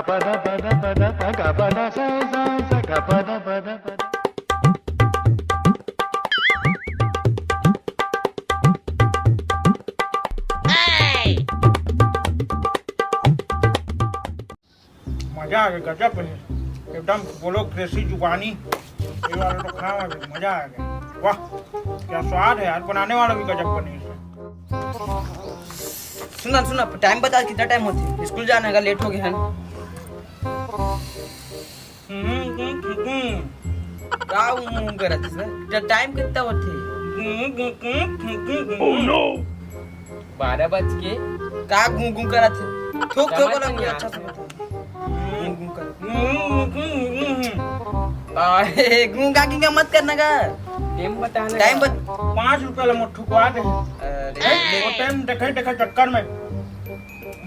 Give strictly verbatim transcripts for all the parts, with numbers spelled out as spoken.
मजा आ गया, गजब है। एकदम बोलो, देसी जुबानी, ये वाला तो खावा अभी, मजा आ गया। वाह, क्या स्वाद है यार, बनाने वाला भी गजब पनीर है। सुन ना, सुन ना, टाइम बता, कितना टाइम होथे? स्कूल जाना है, लेट हो गया है। हम्म, हम्म, हम्म। का हूँ करत हस? टाइम कितना होथे? हम्म, हम्म, हम्म, हम्म। Oh no! बारह बज के का गूं गूं करत हे? थोक थोक समझ वाला नहीं कोई आता। अच्छा से बता। गूं गूं कर। हम्म, हम्म, हम्म, हम्म। अरे, गूंगा गिंगा मत करना का। टाइम बताना टाइम का। बत- पाँच रुपया ला मोर ठुकवा दे। अरे, हैं? वो टाइम देखे देखे चक्कर में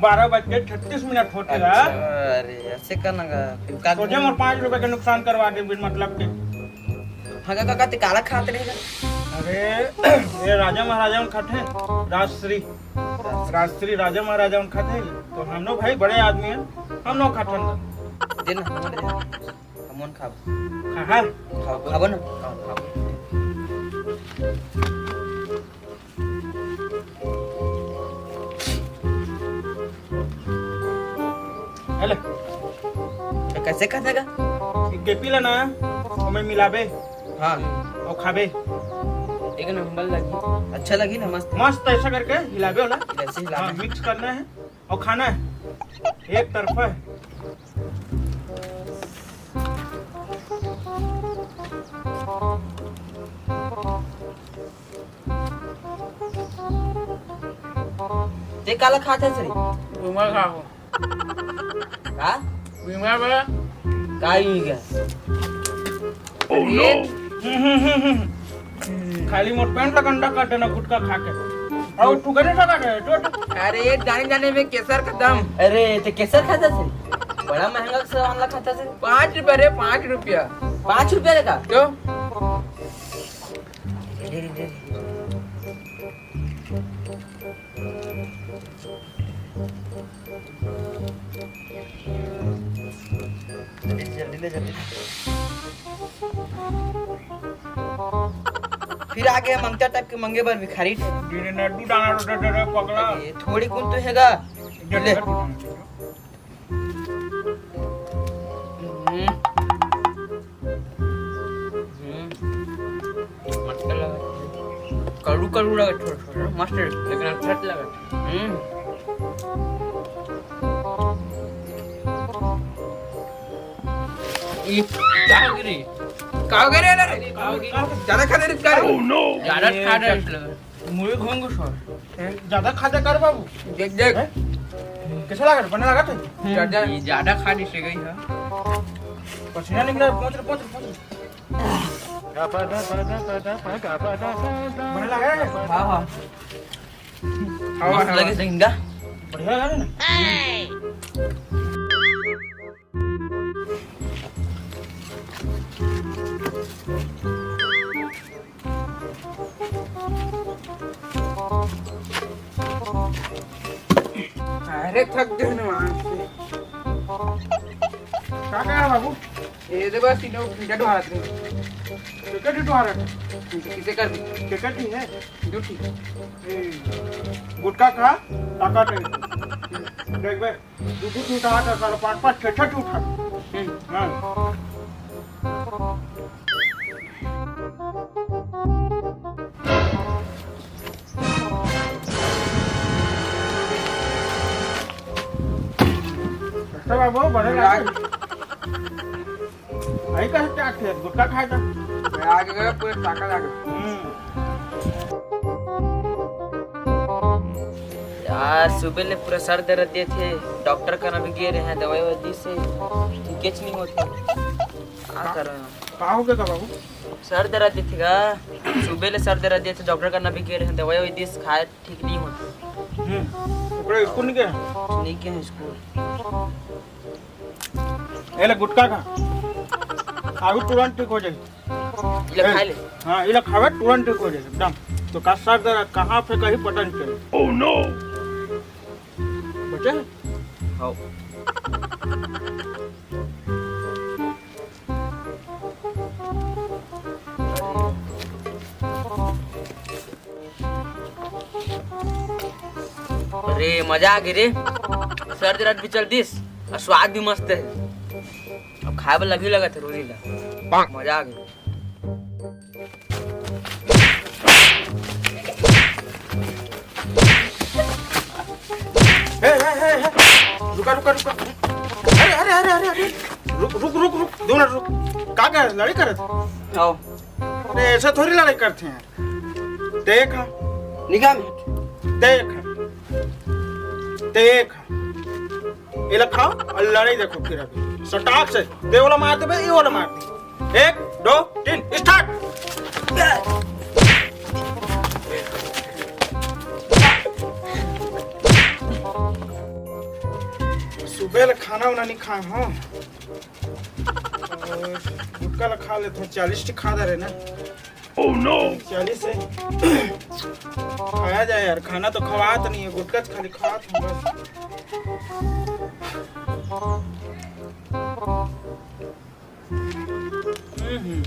बारह बज के छत्तीस मिनट होथे गा। अच्छा, अरे, ऐसे करना का। फिर का सोचे गूं- मोर पाँच रुपया के नुकसान करवा दे बिन मतलब के। हाँ, का, का, का, ते काला खात रहेगा? अरे, ये राजा महाराजा मन खाथे, राजश्री। राजश्री राजा महाराजा मन खाथे, तो हम लोग भाई बड़े आदमी हैं, हम लोग खाथे ना। दे ना, हमन दे। हमन खाब। खा, खा। खाओ, खाबो ना। खाओ, खाओ। हेले। तो कैसे खाथे का? एक गेपी लेना, ओमे मिलाबे। हाँ। और खाबे। एक नंबर लगी। अच्छा लगी ना, मस्त। मस्त ऐसा करके हिलाबे वाला। ऐसे हिलाबे। हाँ, मिक्स करना है और खाना है। एक तरफा है। ते काला खात हस रे? घूमर खा हो। का? बीमा बा। का ही गया? Oh no! खाली मोर पैंट ला गंदा कर देना गुटखा खा के। और तू गने लगा दे, तो अरे, जाने जाने में केसर खत्म। अरे, ते केसर खाता से? बड़ा महंगा सामान ला खाता से। पाँच रुपया रे, पाँच रुपया। पाँच रुपया रे का? तो? जल्दी, जल्दी ले, जल्दी ले। फिर आगे मंगता टाइप के मंगे बर भिखारी। गिरे नड्डू दाना रो डर डर पकड़ा। ये थोड़ी गुण तो हैगा। जल्दी ले। ले। हम्म। हम्म। मस्त लगा। कड़ू कड़ू लगा, थोड़ा थोड़ा मस्त, लेकिन अच्छा लगा। हम्म। ये का हो गिरी? का हो गिरी? अरे, का हो गिरी? ज्यादा खा दे रे, का रे? Oh no! ज्यादा खा दे रे। मुझे घूम गुस्सा। हैं? ज्यादा खा जा कर बाबू। देख, देख। हैं? कैसा लगा? बने लगा थे? ज्यादा। ये ज्यादा खा नहीं से गई है। पसीना निकला, पहुंच रे, पहुंच रे, पहुंच रे। बने लगा है? हाँ, हाँ। खाओ, मस्त खाओ। लगे से हिंगा। बढ़िया लगा ना? अरे, थक गए ना वहाँ से। का कर रहा बाबू? ये दे बस, इन्हें पीटा ढोआ रहे। टिकट ही ढोआ रहा। किसे कर दी? टिकट ही है। ड्यूटी। ए, गुटखा खा, ताकत है। देख बे, दू दू उठा था, साला पाँच पाँच, छह छह उठा। हम्म। हाँ। अच्छा बाबू, बड़े लाग। भाई कहे क्या थे, गुटखा खाए था। मैं आगे गया, पूरे ताकत आ गया। हम्म। यार, सुबह ले पूरा सर दर्द देथे, डॉक्टर करा भी गे रहे हैं, दवाई ववाई दिस हे, ठीक नहीं होथे। का का-, करों? का हो गया था बाबू? सर दर्द देथे गा, सुबह ले सर दर्द देथे, डॉक्टर करा भी गे रहे हैं, दवाई ववाई दिस, खाए ठीक नहीं होथे। हम्म, ओकरे स्कूल नहीं गया? नहीं गया है स्कूल। ए ले गुटखा खा, अभी तुरंत ठीक हो जाए। ये ले, खा ले। हाँ, ये ले खावे, तुरंत ठीक हो जाए एकदम। तो का सर दर्द कहाँ पे कहीं पता नहीं चले। Oh no! बचे? हाँ। अरे, मजा आ गई रे। सर्दी रट भी चल दिस, और स्वाद भी मस्त है। अब खाए बर लगी लगत है रोरी ला। मजा आ गई। हे, हे, हे, हे। रुका, रुका, रुका। अरे, अरे, अरे, अरे, अरे। रुक, रुक, रुक, रुक। दो मिनट रुक। का कर, लड़ाई करत? आओ। अरे, ऐसा थोड़ी लड़ाई करते हैं। देख। निकाल। देख। देख। एला खाओ और लड़ाई देखो फिर अभी। सटाक से। दे वाला मार देबे, ये वाला मार दे। एक, दो, तीन, start। सुबह ले खाना उना नहीं खाए हो। गुटखा ला खा लेते हैं, चालीस ठी खा दे रहे ना। Oh no! चालीस है। खाया जाए यार, खाना तो खवात नहीं है, गुटखा खाली खात हूँ बस। हम्म, हम्म।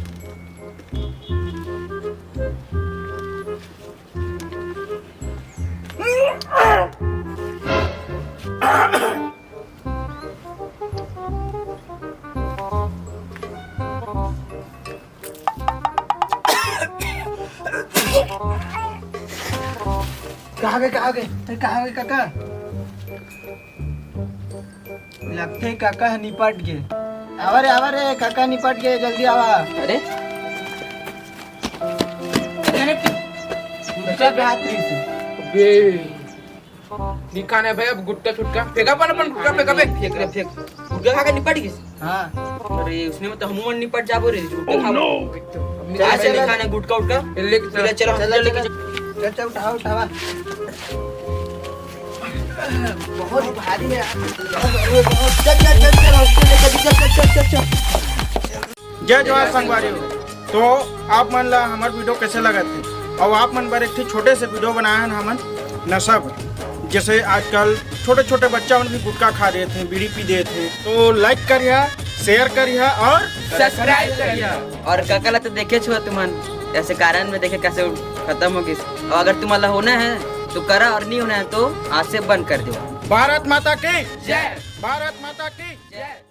कहाँ गए, कहाँ गए? अरे, कहाँ गए काका? लगथे काका ह निपट गे। आवा रे, आवा रे, काका निपट गे, जल्दी आवा। अरे, अरे, गुटखा के हाथ रहिस। बे, निकाने भाई, अब गुटखा छुटका। फेंका अपन, अपन गुटखा, फेंका बे। फेंक रे, फेंक। गुटखा खा के निपट गिस। हाँ। अरे, उसने में तो हमू मन निपट जाबो रे, गुटखा खाबो। चल, आज से चल। निकाने गुटखा उटखा। लेके चल। चलो, चलो, चलो, लेके चलो। चल। चल, चल, उठावा, उठावा। बहुत भारी है यार। चल, चल, चल, चल, हॉस्पिटल लेके चल, चल, चल, चल, चल। जय जोहार संगवारी हो। तो आप मन ला हमर वीडियो कैसे लगत है, और आप मन बर एक ठे छोटे से वीडियो बनाए हन हमन नशा बर। जैसे आजकल छोटे-छोटे बच्चा मन भी गुटखा खा देत हैं, बीड़ी पी देत हैं, तो like करिहा, share करिहा और subscribe करिहा। और काका ला तो देखे छो तुमन, ऐसे कारण में देखे कैसे खत्म हो गइस। और अगर तुमन ला होना है तो करा, और नहीं होना है तो आज से बंद कर दो। भारत माता की जय। भारत माता की जय।